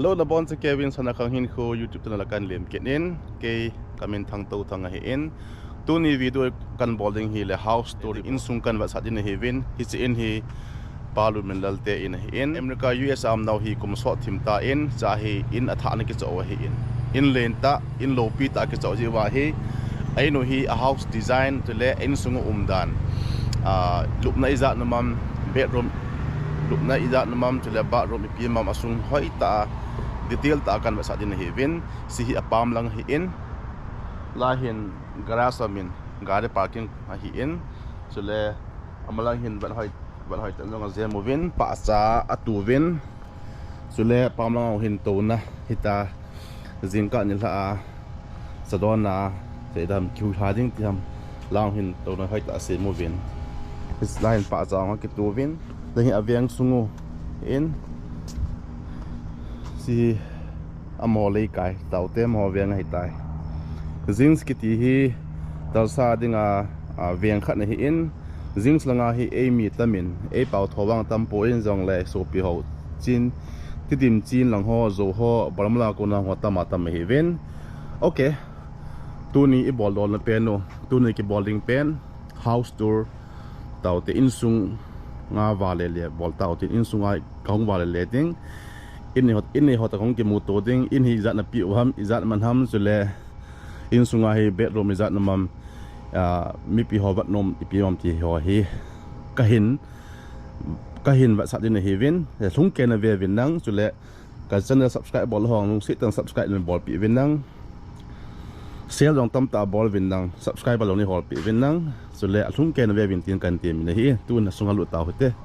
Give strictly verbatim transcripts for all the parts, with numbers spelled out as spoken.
Hello, nabonchauva Kevin Sanakhang hin khu YouTube channel a kan lemkit in, kei kamin Thangtouthang ahin. Tuni video kan bol ding hi le house tour, insung kan vetsah ding ahiuvin, hiche in hi Pa Lunminlal te in ahin. America, U S a um nau hi kum sot thim tan, cha hi in athah na kichoh ahin. In lentah, in lopi tah kichoh jeh uva hi, a in u hi a house design chule a insung a umdan, a, lupna ijat na um am, bedroom lupna ijat na um am, chule bathroom ipi um am, asung hoitah a, detail tah a kan vetsah ding ahiuvin, hiche hi apam lang ahin, lai hin garage a min, gari parking ahin, chule amalang hin vat hoi, vat hoi tah jong ajem uvin, pahcha atu uvin, chule apam lang u hin touna, hita jingkah nilhah a, chadon a, seidam kihu lha ding ti ham, lang hin touna hoitah asem uvin. Hiche lai hin pahcha jong akitu uvin, lai hi aveng sung u ahin, hiche hi amaho leikai, taote amaho veng ahitai. Jings kiti hi Tulsa dinga, a, veng khat ahin, Jings langa hi eimi tamin, eipao tho vang tam poi, jongle sopi ho, Chin, Tedim Chin lang ho, Zo ho, Barmala kona ho tam a tam ahiuvin. Ok. Tuni ibol dolna pen u, tuni kibol ding pen house tour, taote insung a vale le bol taote, insung a kahung vale le ding. In nei ho, in nei ho tah kahung kimuto ding, in hi ijat napi u ham, ijat man ham, chule insung a hi bedroom ijat na um am, a, mipi ho vet nom ipi um am ti ho hi kahin, kahin vetsah ding ahiuvin, lhung kei na ve uvin lang, chule ka channel subscribe bol ho lungset tah in subscribe na bolpeh uvin lang. Share jong tamtah bol uvin lang, subscribe jong nei holpeh uvin lang. Chule alhung kei na ve uvin tin kan temin ahi, tun asunga lut tau hite.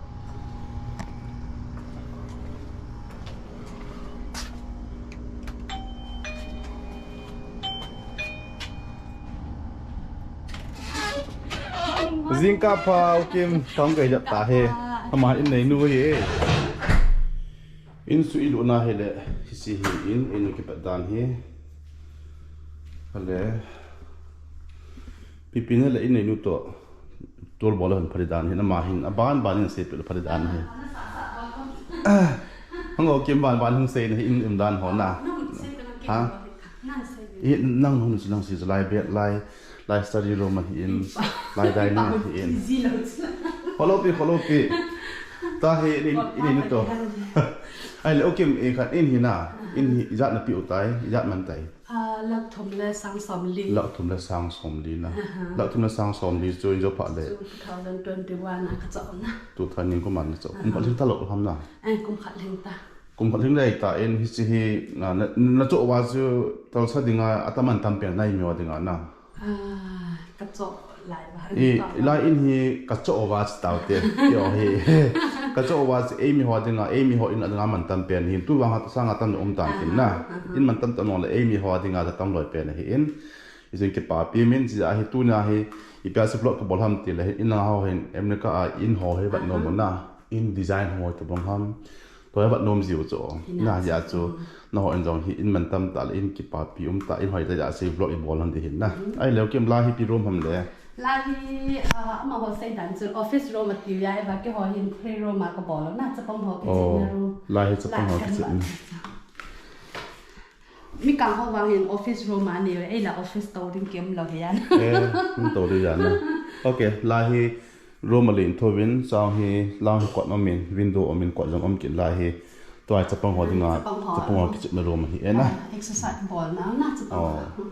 Jingkah pha U Kim, kahung gei jep ta hi. Ama in neinu hi. In sung ilutna hi le, hiche hi in, in kipat dan hi. Ale. Pipi na le in neinu toh. Tour bol le hung pha ding dan hi, ama hin, aban ban in seipeh le pha ding dan hi. Ah, hung U Kim, ban ban hung sei na hi in um dan ho na. Ha? I, nang hung sei, nang sei lai bed, lai, lai study room ahin, lai dining ahin. Kholo pi, kholo pi. Tahi in, in, in to. Ahile U Kim, in khat in hi na, in hi ijat napi u tai, ijat man tai. Ah, lakh thum le sang somli. Lakh thum le sang somli na. Aha. Lakh thum le sang somli chu in jo pha le. Chu two thousand twenty-one a kachoh na. Two thousand kum a nachoh. Kum khat lhing talou ham na. Eh, kum khat lhing ta. Kum khat lhing le ta in hiche hi na, na, nachoh uva chu Tulsa dinga, atam an tam pen na eimi ho dinga na. Ah, kachoh lai uva. I, lai in hi kachoh uva chu taote. Kio hi. Kachoh uva chu eimi ho dinga, eimi ho in a dinga man tam pen hin. Tu vang a sanga tam na um tan kin na. Aha, aha. In man tam tam le eimi ho dinga tam loi pen ahin. Ijin kipapi min, jia hi tuna hi, ipi a chu vlog kabol ham tile, in lang ho hin, America a in ho hi vat nom u na, in design ho tabang ham, tua hi vat nom jiu chu, na jia chu, nangho in jong hi in man tam tah le, in kipapi um tah, in hoi tah jia chu vlog ibol ham ti hin na. Ahile U Kim, lai hi ipi room ham le? Lai hi, ah, amaho seidan chun office room ati u ahi, va keiho hin free room a kabol u na, chapang ho kichepna room. Lai hi chapang ho kichepna. Mikang ho vang hin office room a nei u, eila office tou ding kium lou hi a. Eh, um tou ding hi a na. Ok, lai hi room alen tho uvin, chang hi lang hi kot um in, window um in, kot jong um kit lai hi. Tua hi chapang ho dinga, chapang ho kichepna room ahi e na. Ah, exercise bolna na chapang ho.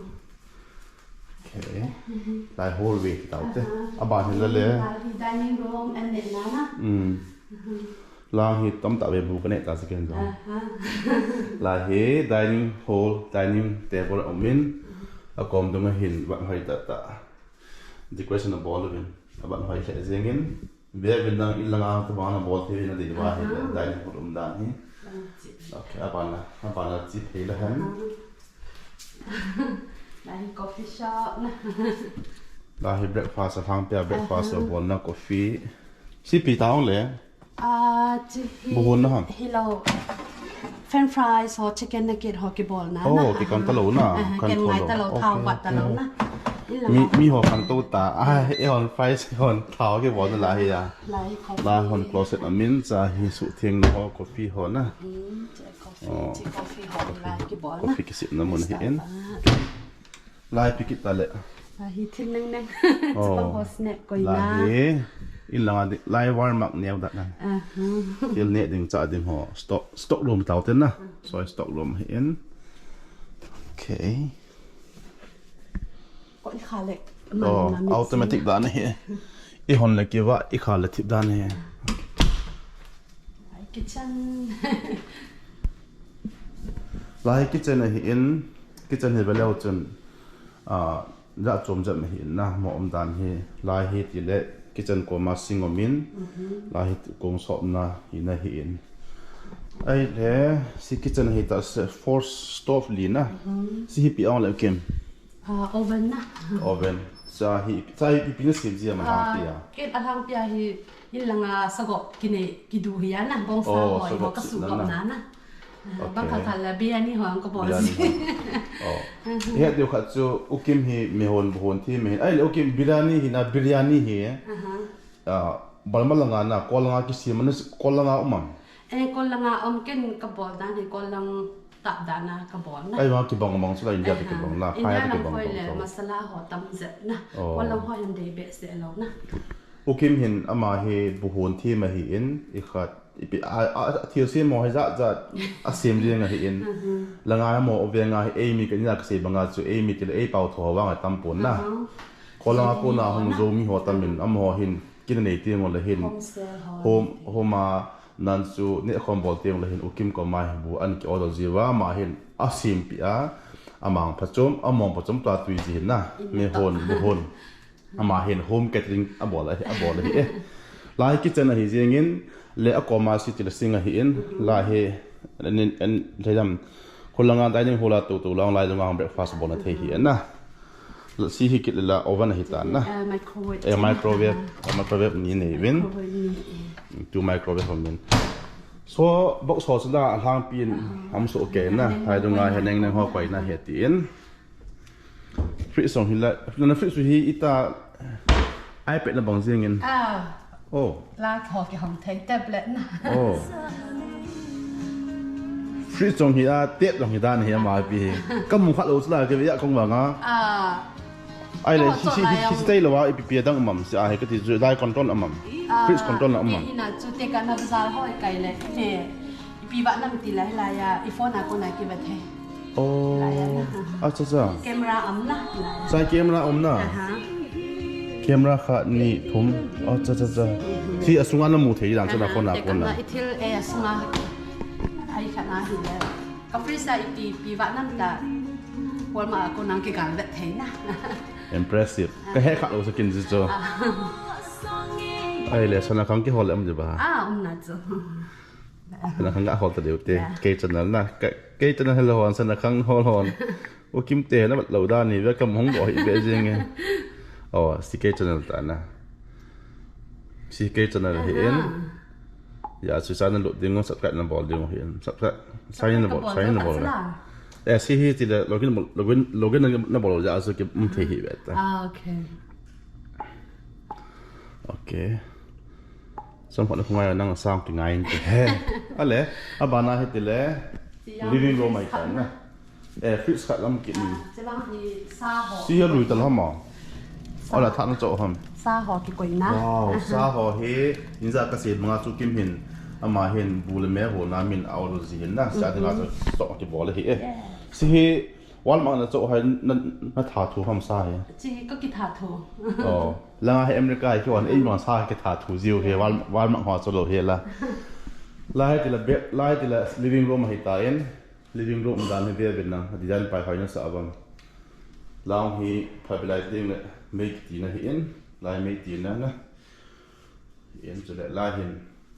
Ok. Lai hallway ti taute. Aban hin le le. Lai hi dining room an neh na na. Lang hi tamtah ve bu ka neh ta si ken jong. Lai hi dining hall, dining table um in, akom dunga hin vat hoi tah tah. Decoration abol uvin, avat hoi lheh jeng in. Ve uvin lang in langa tabang nabol thei uvin adei uva hi le, dining hall um dan hi. Ok, abana, abana chi thei la hen. Lai hi coffee shop na. Lai hi breakfast, alhangpia breakfast abolna coffee. Sipi taong le. Ah, chi hi. Buhon na ham? Hilou. French fries ho, chicken nugget ho kibolna. Oh, na. Kikang talou na. Kan ngai talou, thao vat talou na. Mi, mi ho khang to ta. Ah, e hon fries, e hon thao ke bon la hi ya. Lai hi coffee. La hon closet amin cha hi suhtheng na ho coffee ho na. Hmm, che coffee, oh, che coffee ho lai ki bon na. Coffee kisipna mun hi in. Lai pi kit ta le. Lai hi thil neng neng. Oh. Chupang ho snack koi na. Lai hi. In langa di, lai war mak neo dat na. Ah, hmm. Thil ne ding cha ding ho. Stock, stock room tau ten na. So stock room hi in. Okay. Ko i kha le. Oh, man, man, automatic dan hi. I hon le kiva, i kha le thip dan hi. Ai, kitchen. Lai kitchen ahi in, kitchen hi veleu chun, ah, ja chom jat ahi in na, mo um dan hi. Lai hi ti le kitchen koma sing um in, lai hi kong sopna hi na hi in. Ai le, si kitchen hi ta se four stove li na. Si hi pi ang le kim. Ah, oven na. Oven. Sa hi, sa hi pi na sim zia ma hang pia. Ken a hang pia hi, in langa sagop kine kidu hi ya na, bong sa ho, sagop ho ka su na na. Na. Ah, bang kha kha la biryani ho ang ka bol si. Oh. He diu khat chu ukim hi mi hon bu hon thi mi. Ai le ukim biryani hi na biryani hi. Ah, balma langa na, kol langa kisim na, kol langa um am. Eh, kol langa um ken ka bol dan hi kol lang tap dan a ka bol na. Ai, ma kibang bang chu la India te kibang na, India phai te lang kibang koi bang le chu. Masala ho tam zet na. Oh. Kol lang ho hin dei be se lo na. Ukim hin ama hi bu hon thi ma hi in, i khat, i pi, a, a, a thil sim ho hi ja ja a sim ding ahi in. Langa mo venga hi ei mi ka ni la ka sei banga chu ei mi ti le ei pau tho vang a tam pon na. Kol langa ko na hung zo mi ho tam in, ama ho hin kin nei ti ngol le hin. Home, home a nan chu ne khom bol ti ngol le hin ukim ko mai bu an ki order ji va ma hin a sim pi a. A mang pha chom, a mong pha chom ta tui ji hin na. Mi hon, bu hon. Ama hin home catering a bol ahi, a bol ahi e. Lai kitchen ahi jing in, le a koma si ti le sing ahi in, lai hi, en, en, le jam, khulanga dining hall a tu tu lang lai lunga breakfast bol na thei hi na. Si hi kit le la oven ahi ta na. Eh, microwave. Eh, microwave, eh, microwave ni nei vin. Microwave ni, eh. Tu microwave hom in. So, box ho sila a hlang pin, am so okay na. Hai dunga he neng neng ho koi na he ti in. Fridge song hi la, na fridge hi ita iPad na bang jing in. Ah. Oh. La tho ki hong thei tablet na. Oh. Fridge song hi a, tep song hi dan hi ama pi. Ka mu khat lo chu la ke ya kong bang a. Ah. Ai le, hi, hi, hi, hi, tei lo wa, ipi pi dang mam, si a, hi ka ti chu, lai control a mam. Ah, fridge control a mam. Ina chu te ka na bazar ho kai le, ne, ipi ba nam ti lai, lai ya, i phone a ko na ki ba thei. Oh. Lai ya na. Acha, acha. Camera am na, lai ya. Sai camera am na. Aha. Camera kha ni thum. Acha, acha, acha. Si a sunga na mu thei dan chu na phone a ko na. Aha, te ka na i thil, eh, a sunga. Ai kha na hi le. Ka freezer iti pi va nam ta. Walmart a ko nang ki gal vet thei na. Impressive. Ka he kha lo sa kin ji cho. Ah. Ai le sana khang ki hol am ji ba. Ah, um na cho. Sana khang ga hol ta deu te. Yeah. Kei channel na. Ka, kei channel hello hon sana khang hol hon. U Kim te na lo da ni ve kam hong bo hi be jing e. Oh, si kei channel ta na. Si kei channel hi in. Aha. Ya, chu sa na lut ding, subscribe na bol ding hi. Subscribe, sign in na bol, sign in na bol. Eh, si hi ti le login, login, login na bol ya, so ki um thei hi vet ta. Ah, okay. Okay. Sam khat na khungai nang sang ki ngai in te. Ale, abana hi ti le living room ai ta na. Eh, fridge khat lam kit ni. Ah, chevang hi sa ho. Si hi lui tal ham a. Sa. Ola thah na cho ham. Sa ho kikoi na. Wow, sa ho hi, inja ka sei manga chu Kim hin, ama hin bu le me ho na min a ol ji hin na. Sa dinga chu stock ki bol hi e. Yeah. Si hi, Walmart na cho hai na, na tha thu ham sa hi. Chi ka ki tha thu. Oh, langa hi America hi ki wan, ei ma sa ki tha thu jiu hi, Wal-, Walmart ho cho lo hi la. La hi ti la be, la hi ti la living room hi ta in. Living room dan hi ve ve na, design pai hoi na sa bang. Lang hi phabilai ding le mei ti na hi in, lai mei ti na na. In chu le lai hin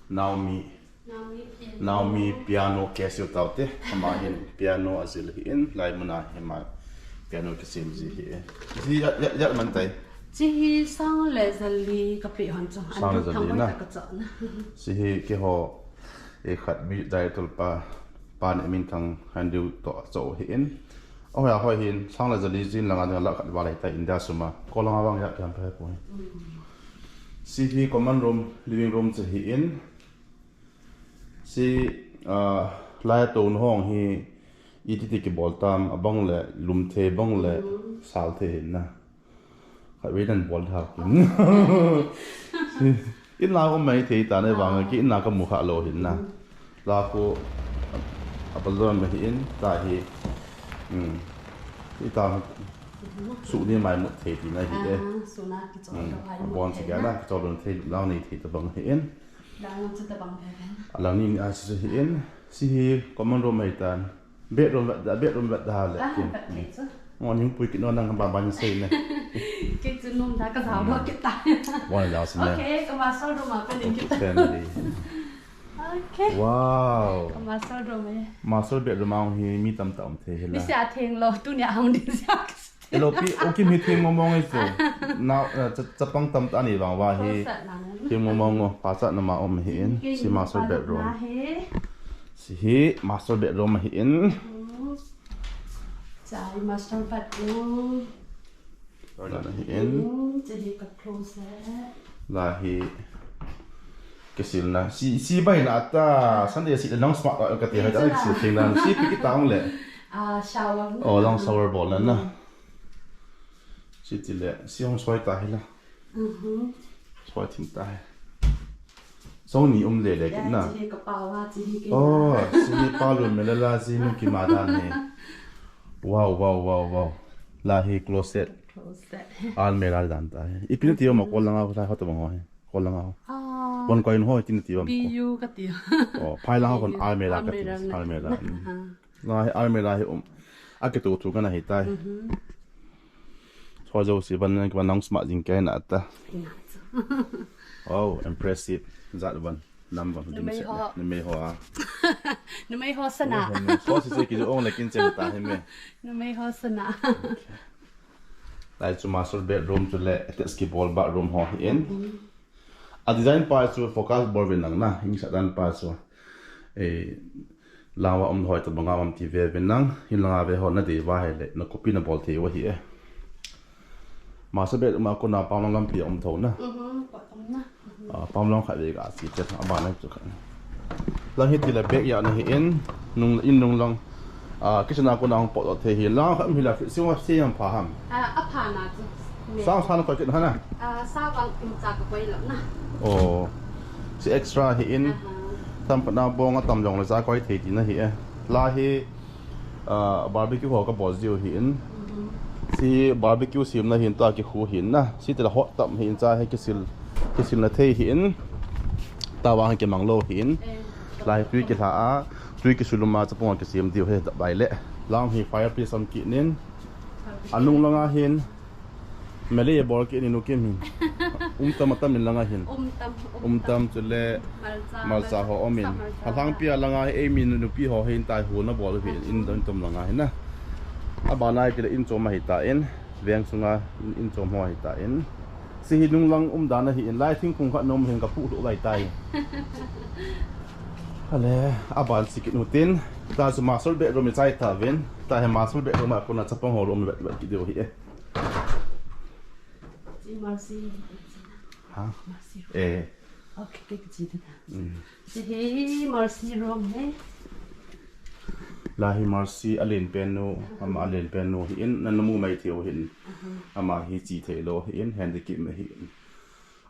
Naomi, Naomi piano. Naomi piano Casio tau te, ama hin piano a zil hi in, lai muna hi ma piano kisem ji hi in. Ji ya, ya, ya man tai. Chi hi sang le jali ka pe hon chu. Sang le jali na. Ka cho na. Chi hi ki ho e khat mi dai tul pa. Pan emin thang handiu to cho hi in. Ahoi ahoi hin, sang le jali jin langa dinga lakh khat val ahitai India suma. Ko langa vang ya kiam pe po. Si hi common room, living room chu hi in. Si, ah, lai to hong hi iti ti kibol tam, abang le lum thei, bang le sal thei hin na. Khatvei nan bol tha kin. In la ko mai thei ta ne vang ki in la ka mu kha lo hin na. La ko a bal do mai hin ta hi. Hmm. Ita su ni mai mu thei ti na hi e. Ah, su na ki chol Hmm. ka bai A mu bon thei si ga na. na ki chol don thei la ni thei ta bang hin. La no chu ta bang thei. A la ni ni a si hin. Si hi common room mai tan. Bedroom vet da, bedroom vet da le. Ah, kin. Vet thei chu. Ngo ning pui kit no nang ba ba ni sei ne. Kei chu nom da ka zau lo kit ta. Wan la sum ne. Okay, ka master room a ka ning kit ta. Family. Okay. Wow. Ka master room e. Master bedroom a hi mi tam tam thei hi la. Ni sia theng lo, tu ni a hong din sia. Hello, pi, o kim hi thing mong mong ai chu. Na, eh, cha, chapang tam ta ni vang va hi. Pasat na ngan. Thing mong mong ngo, pasat na ma om hi in. Ken Si master pasat bedroom. na he. Si hi master bedroom hi in. Hmm. Chai master bedroom. Na hi in. Hmm, chi hi ka closet. La hi. Kisil na. Si, si bai na ta. Sunday si long smart ka ti ha Kisil ta na. kisil thing na. Si pi ki ta ong le. Ah, shower. Oh, long shower bol na na. Hmm. Si ti le, si hong soi ta hi la. Mhm. Soi thim ta hi. Song ni um le le Ya, na. Chi hi ka pa wa, chi hi ke Oh, na. si ni pa lu me la la si nu ki ma dan ni. Wow, wow, wow, wow. La hi closet. Closet. Almirah dan ta hi. Ipi na ti ma ko langa ko ta ho to ho hi. Ko langa ho. Ah. Bon ko in ho ti na ti ma. B U ka ti. Oh, phai langa kon B U. almirah ka ti. Almirah na. Almirah. Mm. Ah. Nga hi almirah hi um. A ke tu tu kana hi tai. Mhm. So jo si ban nang ban nang smart jing kai na ta. Ina chu. Oh, impressive. That one. Number Numei ho. Numei ho a. Numei ho sana. So si se ki jo ong le kin chen ta hi me. Numei ho sana. Lai chu master bedroom chu le attached ki bol bathroom ho hi in. Mhm. A design pa chu focus bol vin lang na, hing sa dan pa chu. Eh, lawa um hoi to banga um ti ve vin lang, hin langa ve ho na dei va he le, na copy na bol thei va hi e. Master bedroom a ko na pam lang pi um tho na. Mhm, pa um na. Mhm. Ah, pam lang khat ve ga si che, a ba na chu khat. Lang hi ti le bek ya na hi in, nung in nung lang. Ah, kitchen a ko na hong pot thei hi lang, kham hi la, si wa si yang pha ham. Ah, a pha na chu. Me. Sang san ko kin hana. Ah, sa bang kum cha ka koi lo na. Oh. Si extra hi in. Aha. Tam pa na bong a tam jong le cha koi thei ti na hi e. La hi, ah, barbecue ho ka bol jiu hi in. Mhm. Si barbecue sim na hin ta ki khu hin na. Si te la hot tam hi in cha hi kisil, kisil na thei hi in. Ta wa ki mang lo hi in. Eh. La hi tui ki hla a, tui ki sulum a chapong a ki sim diu he da bai le. Lang hi fireplace am ki nin. Anung langa hin. Mele ye bol ki ni nu kim hin. Um tam tam in langa hin. Um tam, um Um tam. tam chu le Malcha, malcha ho um in. Sa malcha. Halang pia langa hi ei min nu pi ho hin tai hu na bol hi in dam tam langa hin na. A ba nai ki le in chom a hi ta in. Veng sunga in, in chom ho hi ta in. Si hi nung lang um dan a hi in lai thing kung kha nom hin ka pu lu lai tai. Hale, a ban si ki nu tin. Ta chu master bedroom i chai ta vin. Ta he master bedroom a ko na chapang ho lo um vet vet ki deu hi e. Chi Mercy. Ha? Mercy. Eh. Okay, ke chi ta. Mm. Chi hi Mercy room he. La hi Mercy a len pen nu, ama a len pen nu hi in, nan mu mai thei u hin. Aha. Ama hi chi thei lo hi in, handicap mai hi in.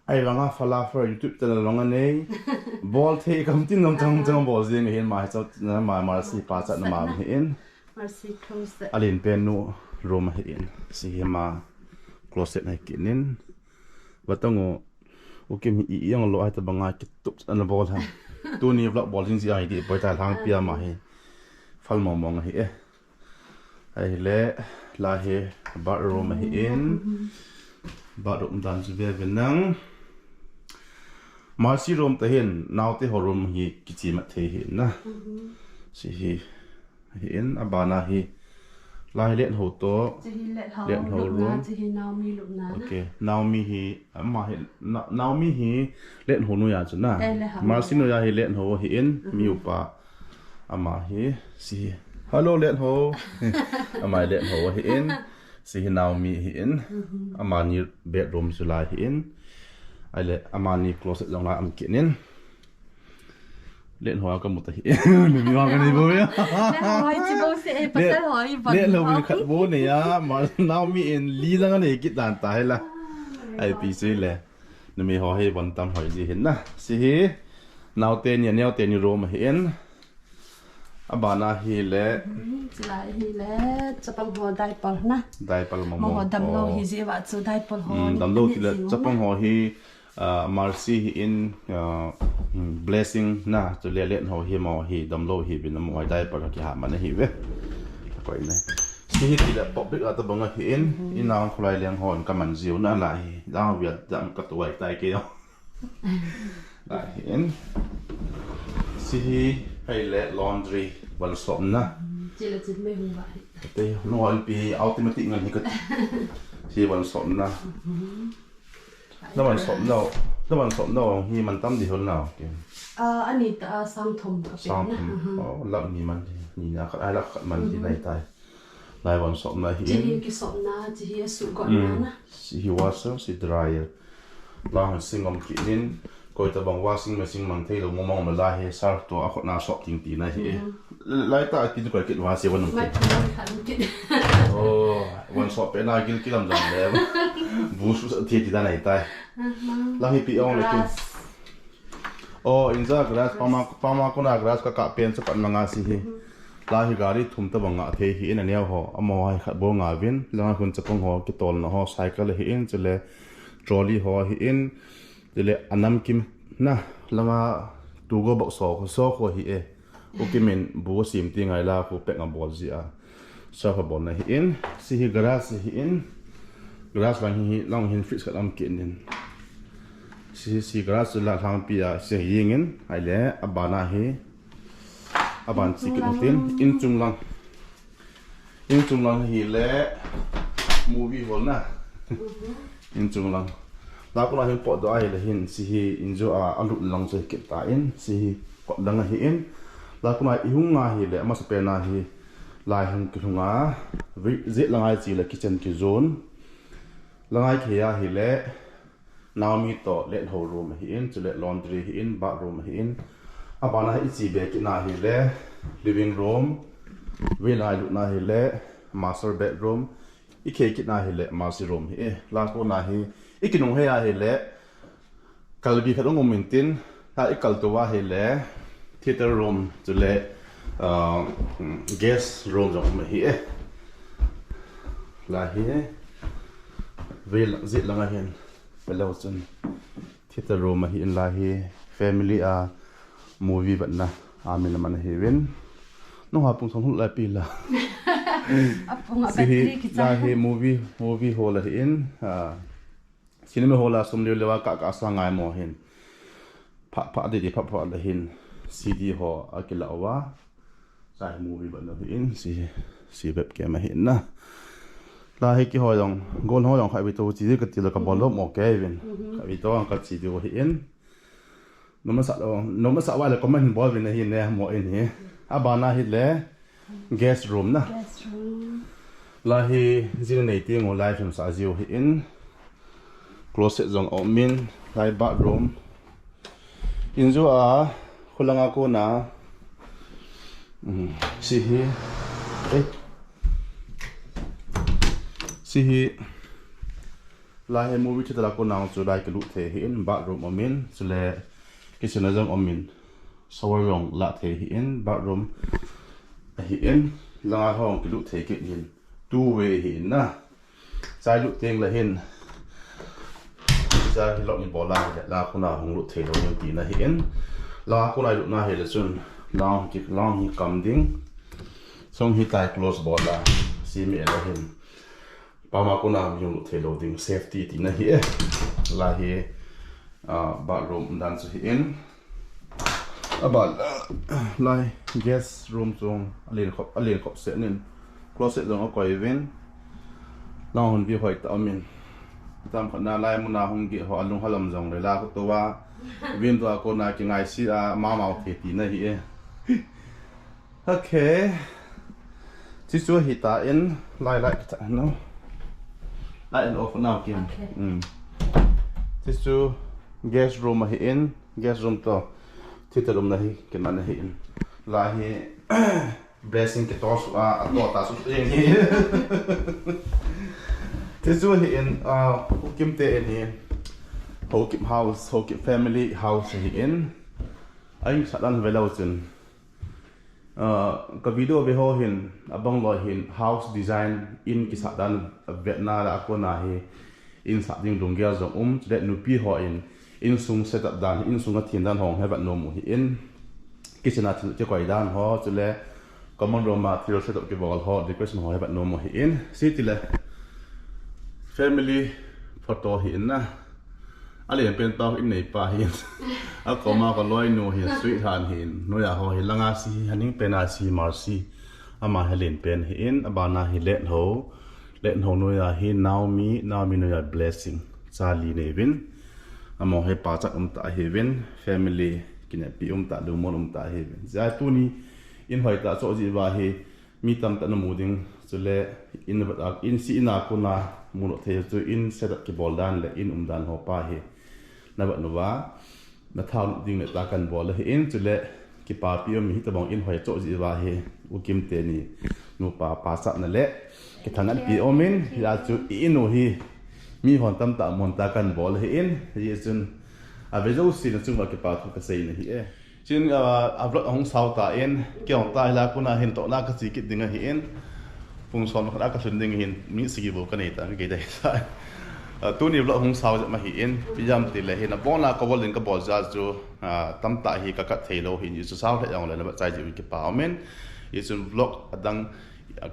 Ai vanga falafel YouTube channel vanga nei. Bol thei kam tin long chang chang bol jing hin ma hi chau na ma Mercy pa chat na ma hi in. Mercy closet. A len pen nu room hi in. Si hi ma closet na ki nin. Vatang u, u kim hi i yang lo ai ta banga ki tup an bol ha. Tuni vlog bol jing ji ai di poi ta lang pia ma hi. Fal mong mong hi e. Ai le, la hi bathroom hi in. Bathroom dan chu ve ve nang. Mercy room ta hin, naute ho room hi kichi mat thei hi na. Mhm. Si hi, hi in, a bana hi. La hi let ho to. Chi hi let ho, Let ho lupna, room. Chi hi Naomi lupna na. Okay, Naomi hi, ama hi, Na-, Naomi hi let ho nu ya chu na. Eh, let ho. Mercy nu ya hi let ho hi in, Mhm. mi upa. Ama hi, si hi. Hello, Letho. Amai Letho ahin. Hiche hi Naomi ahin. Amani bedroom chu lai ahin. Ahile amani closet jong lai um kit in. Letho a kamu ta hi. Numei ho kanei bou ya. Letho hi chi bou se, eh, pasal ho hi von Letho ho. Khat bou nei a, ma Naomi in li lang nei kit dan ta hi la. Ai pi chu le. Numei ho hi von tam hoi ji hin na. Hiche hi naote ni, naote ni room ahin. Abana hi le. Hmm, chulai hi le, chapang ho diaper na. Diaper mo mo. Mo ho damlou hi ji va chu diaper ho. Hmm, damlou ti le, chapang ho hi, ah, Mercy hi in, ah, hmm, Blessing na, chule Letho hi mo hi damlou hi vin mo diaper ki ha man hi ve. Koi ne. Hiche hi ti le public a tabang ahi in, in a khulai leng ho in kaman jiu na lai hi. Dang via dang ka tuai tai ke yo. Ahin. Hiche hi hei le laundry, von sopna. Chile chit me hu ba hi. Te no an pi automatic ngan hi ka. Hiche von sopna. Na von sopna, na von sopna hi man tam di hol na. Okay. Ah, ani ta, ah, sang thum ka pe na. Sang thum. Oh, lak ni man di. Ni na khat, ai lak khat man di nai tai. Lai von sopna hi. Hiche hi kisopna, hiche hi asuh kona na. Hiche hi washer, hiche dryer. Lang sing om kit in, koi tabang washing machine mang thei lou mo mong ma lai hi, sar to a khut na sop ting tina hi. Lai ta ti koi kit wa se wa nung kit. Oh, von sop pe na gil kilam jang le. Bu su sa ti ti da nai tai. Lang hi pi ong le kin. Oh, in ja grass, pama, pama kona grass ka ka pen sa pat manga hiche hi. Lai hi gari thum tabang nga thei hi in a neo ho, amo hai khat bou nga vin, langa hun chapang ho, kitolna ho, cycle hi in, chule trolley ho hi in, chule anam kim na, langa tu go bok so, so ho hi e. U kimin bu sim ti ngai la, ku pek nga bol ji a. So ho bol na hi in, hiche hi grass hi in, grass lang hi, lang hin fridge khat um kit in. Hiche, hiche grass la lang pi a, hiche hi in, ahile, abana hi, Aban chi kit utin, in chung lang. In chung lang hi le movie hall na. In chung lang. La kona hin potdoh ahi le hin, hiche hi in jo a, alut lang chu hi kit ta in, hiche hi potdoh lang ahi in. La kona i hung nga hi le, amasa pen a hi, lai hung kilhung a, jet lang a chi le kitchen kizon. Lang a hi a hi le, Naomi toh Letho room ahi in, chule laundry ahi in, bathroom ahi in. Abana hi i chi be kitna hi le, living room, vela i lutna hi le, master bedroom, i khei kitna hi le, Mercy room hi e. La kona hi, i kinung hei a hi le, kalbi khat ung um in tin, la i kal tou a hi le, theater room, chule, ah, guest room jong um ahi e. La hi, vel, jet lang ahin. Hello chun. Theater room ahi in la hi family a movie vetna a min aman ahi vin. Nung ha pung song hul la pi la. Apung a battery kicha. La hi movie, movie hall ahi in. Ah, cinema hall a sum liu liu a ka ka sa ngai mo hin. Pha pha di di pha pha la hin. C D ho a kila wa. Sai movie ban lo hi in si, si webcam ahi in na. La hi kihoi jong, gol ho jong khai video chi ka ti la ka bol lo mo ke vin. Khai video ka chi diu hi in. Noma sa lo, noma sa wa le comment bol vin hi ne mo in hi. Abana hi le guest room na. Guest room. La hi jin nei ti ngo live sa jiu hi in. Closet jong um in, lai bathroom. In jo a, khulanga kona. Hmm, hiche hi. Eh. Hiche hi. Lai hi movie theater a kona chu lai kilut thei hi in bathroom um in, chule kitchen a jong um in. Shower jong la thei hi in bathroom. Ahi in, langa hong kilut thei kit in. Two way hi in na. Chai lut teng le hin. Chai hi lock ni bol a hi le, la kona hung lut thei lo ding tina hi in. La kona lut na hi le chun, la ki, la hi kam ding. Song hi tai close bol a, si mi le hin. Pama kona hung lut thei lo ding, safety tina hi e. La hi, ah, bathroom dan chu hi in. Aban, lai, guest room chung, alen khop, alen khop se nin. Closet jong akoi vin. Nang hon vi hoi ta amin. Tam khat na lai muna hung gi ho alung halam jong le la ko to wa. Vin to a kona kingai si a mamau the tina hi e. Okay. Chuchu hita in, lai lai kita no. Lai in off now, Kim. Okay. Mm. Chuchu guest room ahi in, guest room to. Thita room na hi, kima na hi in. Lai hi, blessing ke to su a, a to ta su jing hi. Chuchu hi in, uh, Hukim te in hi. Hukim house, Hukim family house hi in. Aing sadan velo chin. Uh, ka video ve ho hin, abang loi hin, house design in kisah dan vetna la akona hi, in sah ding lunggel jong um, chule nupi ho in, insung setup dan, insung a thin dan hong he vat nom u hi in, kitchen a thil kikoi dan ho, chule common room a thil setup kibol ho, decoration ho he vat nom u hi in, si tile family photo hi in na. A len pen pa in nei pa hin. A koma ka loi nu hin, sweet han hin. Noya ho hi langa si, haning pen a si, Marcy. Ama hi len pen hi in, abana hi let ho. Let ho noya hi Naomi, Naomi noya blessing. Charlie nei vin. Amo hi pa chat um ta hi vin. Family, kinepi um ta, dumon um ta hi vin. Zia tuni, in hoi ta cho ji va hi. Mi tamtah na mu ding, chule in vat a, in si in a kona mu lou thei chu in setup kibol dan le in um dan ho pa hi. Na vat nu va, na thau ding le ta kan bol hi in chule kipapi um hi tabang in hoi cho ji va hi, U Kim te ni nu pa pa sat na le, kithang an pi um in, ya chu i in u hi, mi hon tamtah mon ta kan bol hi in, hi chun, a ve jo si na chung va kipa thu ka sei na hi e. Chin, ah, a vlog ahung sao ta in, kei hong ta hila kona hin tohna ka chi kit ding ahi in, pung som khat a ka lhun ding hin, mi sigi vo ka nei ta, ka kei ta hi sa. Ah, tuni vlog hung sao jep ma hi in, pi jam ti le hin, a bon la ka bol ding ka bol ja chu, ah, tam ta hi ka kat thei lou hin, i chu sao le jong le na ba chai ji u kipa um in, i chun vlog adang,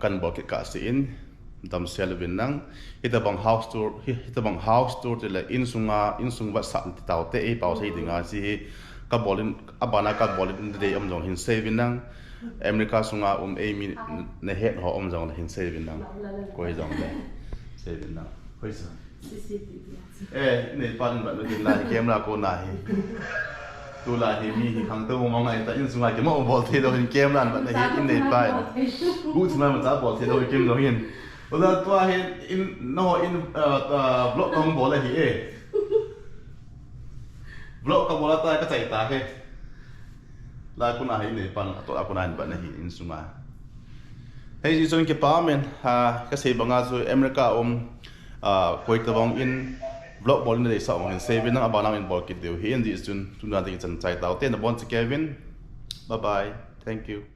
kan bol kit kah si in, damsel uvin nang. Hitabang house tour, hi-, hitabang house tour tile insunga, insung vat sah ti tau te, ei pau sei dinga, si hi, ka bol in, abana ka bol in dei um jong hin sei uvin nang. America sunga um ei mi na het ho um jong le hin sei uvin nang. Koi jong le sei uvin nang. Koi sa. C C T V. Eh, nei pa in vat na din lai camera kona hi. Tu lai hi mi hi khang to mo ngai ta insunga kimo bol thei lou hin camera vat na hi in nei pa in. Bu chima ma cha bol thei lou kim lou hin. Oda tua hi in no in, uh, uh, vlog kong bol hi e. Vlog ka bol ta ka chai ta he. La kona hi nei pan to la kona in vat na hi insunga. Hei, ji chun kipa um in, ha, ka sei banga chu America um, ah, koi tabang in vlog bol in dei sa ong hin sei uvin nang abana in bol kit diu hi in ji chun tuna ding chan chai tau te na bon che Kevin. Bye bye. Thank you.